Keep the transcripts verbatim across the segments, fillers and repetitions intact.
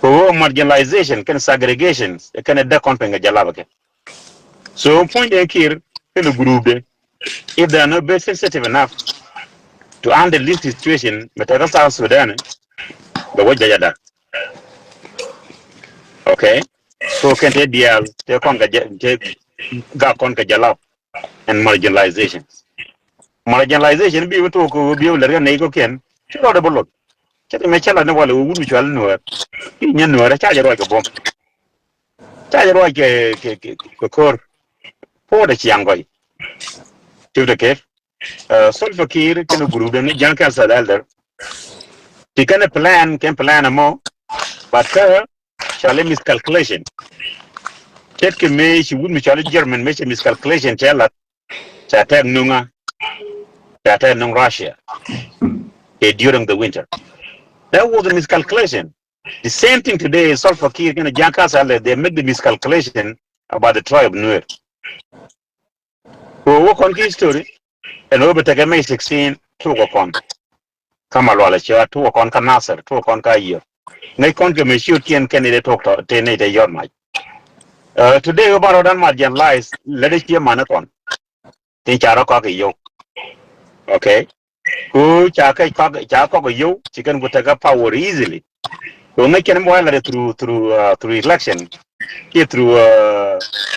Kɛ ɣöö marginalization kɛn segregation kɛn dee kɔn piny kɛ jalabä kɛ. So puɔ̱nydɛ Kiir kɛn group de, if they are not very sensitive enough to handle this situation, mɛ tɛkä South Sudan bɛ wä jajadak. Okay. So kɛn te diaal te kɔn kɛ, te gak kɔn kɛ jalab and marginalization. Marginalization bi wä tok bi wä lɛr kɛ nɛy kɔkiɛn ci rɔɔdɛ bä lot. Cɛ ti mɛ cɛ la ni walɛ wä wut mi cual Nuɛɛr. Ki nyɛ Nuɛɛr ca jɛ ruac kɛ buɔ̱m. Ca jɛ ruac kɛ, kɛ, kɛ, kɛ ko̱r. Puɔ̱t ɛ ciaŋ gɔy. Cip te kɛ. Salva Kiir kɛn group de ni Jiang Council Elder. Ti kɛn plan, kɛn plan ɛmɔ. But kä cɔal i̱ miscalculation. Ce̱tkɛ mëë ci wut mi cɔal i̱ German mëë cɛ miscalculation cɛ lat. Ca tɛk nuŋa. Ca tɛk nuŋ Russia. Kɛ during the winter. That was a miscalculation. The same thing today, Salva Kiir kɛn Jiang Council Elder, they make the miscalculation about the tribe of Nuer. Kɛ ɣöö wä kɔn ki history ɛn ɣöö bi tekɛ May sixteen tuukɛ kɔn. Kä Malual Aciaak tuukɛ kɔn, kä Nasir tuukɛ kɔn, kä Ayiër. Ŋäc kɔn kɛ mɛ ciötkiɛn kɛn i̱ dee tuɔk tɔ tëë nɛy te yɔt mac. Today ɣöö ban rɔɔdan marginalize lät i̱ cie man i̱ kɔn. Tin ca rɔ kɔak i̱ yio̱w. Okay. Ku ca kɛ kɔak, ca kɔak i̱ yio̱w ci kɛn ku tekɛ power easily. Ku ŋäc kɛn mi wa lat through, through, through election kiɛ through,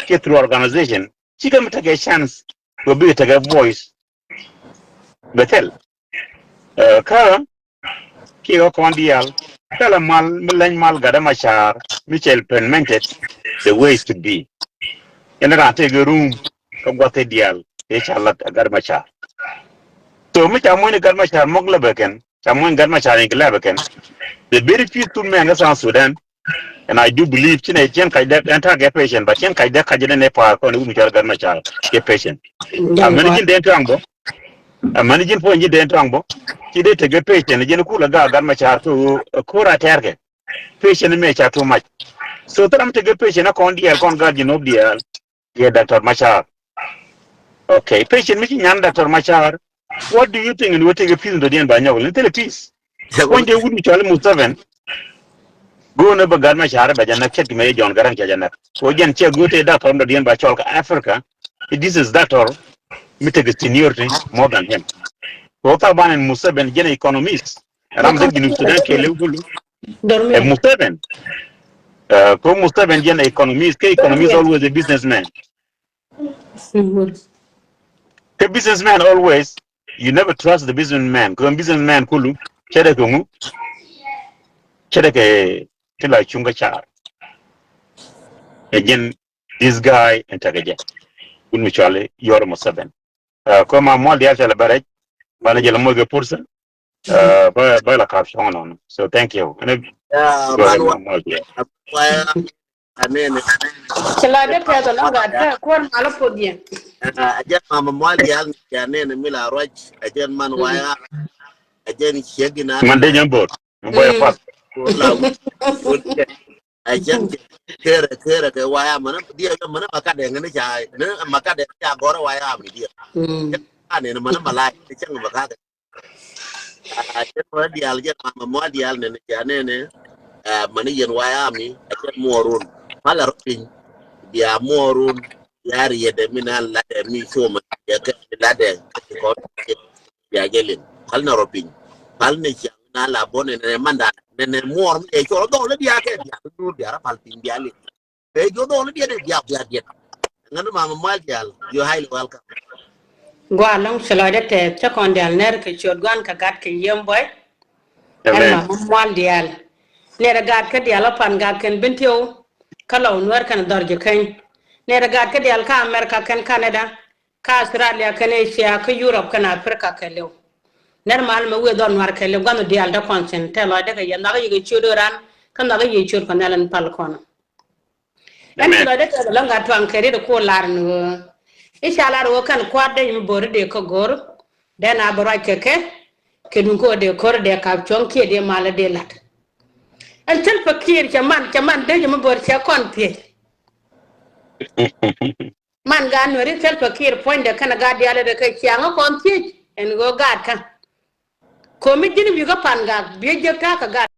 kiɛ through organization. Cikɛ mi tekɛ chance kɛ bi tekɛ voice. Bɛ thil kä kiɛ kɔn diaal thilɛ mal mi leny mal Gat Macar mi cɛ implemented the way it should be. Ɛn raan tëë gɛ rum kä gua̱th diaal tëë ca lat Gat Macar. So mi ca muɔ̱ny Gat Macar mɔk lɛ bɛ kɛn, ca muɔ̱ny Gat Macar in kɛ lɛ bɛ kɛn. The very few two men kä South Sudan. And I do believe ci nɛ cien kac dee ɛn ta̱a̱ kɛ patient, but cien kac dee kac dee nɛ pa̱a̱r kɔn i̱ wut mi cɔal Gat Macar kɛ patient. Amäni ji̱n dee tuaŋ bä. Amäni ji̱n puɔ̱ny ji̱n dee tuaŋ bä. Ci dee tekɛ patient ji̱n kulɛ gaak Gat Macar kɛ ɣöö ko̱r a tɛɛrkɛ. Patient mëë ca too much. So thil ram tekɛ patient a kɔn diɛɛl kɔn gaak ji̱n ɣöp diɛɛl. Yɛ Doctor Macar. Okay, patient mi ci nyan Doctor Macar. What do you think in wä tekɛ peace in dɔ̱diɛn ba nyɔk ni thilɛ peace? Puɔ̱ny dee wut mi cɔal i̱ Museven. Go̱o̱n ɛ bä Gat Macar bɛ jɛ näk ce̱tkɛ mɛ yɛ John Garang cɛ jɛ näk. Kɛ ɣöö jɛn ciɛ go̱o̱r tëë doctor in dɔ̱diɛn ba cɔl kɛ Africa. This is doctor mi tekɛ seniority more than him. Kɛ ɣöö thaban in Museven jɛn ɛ economist. Ram dee Junub Sudan kɛ leu kulu. Ɛ Museven. Kɛ ɣöö Museven jɛn ɛ economist, kɛ economist always a businessman. Kɛ businessman always, you never trust the businessman. Kɛ businessman kulu cɛ dɛ kɛ ŋu, cɛ dɛ kɛ ti la cuŋ kä car. Ɛ jɛn this guy ɛn tekɛ jɛ. Wut mi cɔal i̱ Yoweri Museveni. Kɛ ma mual diaal cɛ lɛ bɛ rɛc. Banɛ jɛ lɛ moc kɛ pursa. Bä bä la kap cuɔ̱ŋ nɔnɔ. So thank you. Ɛn ɛ gɔrɛ ma mual diaal. Ci la dee tɛth ɛlɔ̱ŋ gat kä kuäär mal ɛ puɔth yɛ. A jɛn mama mual diaal ni ca nɛn mi la ruac. A jɛn man waya. A jɛn ciek in a man dee nyɛ bo̱r. Boy, fuck. A jɛn kɛrɛ kɛrɛ kɛ waya mɛnɛ diɛ mɛnɛ ma kadɛ ŋɛn ca ni ma kadɛ ca gɔrɛ waya mi diɛ. Ani ni mɛnɛ ma la cɛŋ ma kadɛ. A jɛn mɔ dial jɛn mama mɔ dial nɛnɛ ca nɛnɛ. Mɛnɛ yɛn waya mi a jɛn muɔrun. Pala rɔ piny. Bia muɔrun. Bia riɛdɛ mi na ladɛ mi coma. Bia kɛ ladɛ kɛ kɔn. Bia jɛ liŋ pal ni rɔ piny. Pal ni ciaŋ na la bɔ nɛnɛ manda nɛnɛ muɔr mi dee cɔl dhɔl ni bia kɛ bia bi nuur bia rɔ pal piny bia liŋ. Ee jɔ dhɔl ni bia dee bia bia bia. Ŋän mama mual dial, you're highly welcome. Gua lɔŋ ci lɔcdä tɛth cä kɔn dial nɛr kɛ ciöt guan kɛ gat kɛ yiem buɔy. Ɛn mama mual dial. Nɛr ɛ gat kä dial ɔ pan gat kɛn bin tiw. Kä lɔw nuɛr kɛn dhɔr ji̱ keny. Nɛr ɛ gat kä dial kä America kɛn Canada. Kä Australia kɛn Asia kä Europe kɛn Africa kɛɛliw. Nɛr mal mɛ wëë dhɔr nuar kɛɛliw gua̱nh diaal dee kɔn thi̱n tɛl lɔcdɛ kɛ yɛ nhɔakä yɛ kɛ ciöt ran kä nhɔakä yɛ ciöt kɔn nhial in pal kɔn. Ɛn ci lɔcdɛ kɛ lɔ̱ŋ gat tuaŋ kɛ riet kuɔ lar ni ɣöö i̱ ca lar ɣöö kɛn kua̱r dee mi bo̱r i̱ dee kä go̱r dee na bɛ ruac kɛ kɛ kɛ duŋ kä ɣöö dee ko̱r dee kap cuɔ̱ŋ kiɛ dee mal dee la̱t. Ɛn thil pɛ kiɛɛr cɛ man cɛ man dee jɛ mi bo̱r cɛ kɔn thiec. Man gaat Nuɛri Salva Kiir puɔ̱nydɛ kɛnɛ gaat diaal ɛ dee kɛ ciaŋä kɔn thiec ɛn ɣöö gaatkä. Ko̱mi ji̱n wi̱i̱ kä pan gak biɛ jiäk ta̱a̱ kɛ gaat.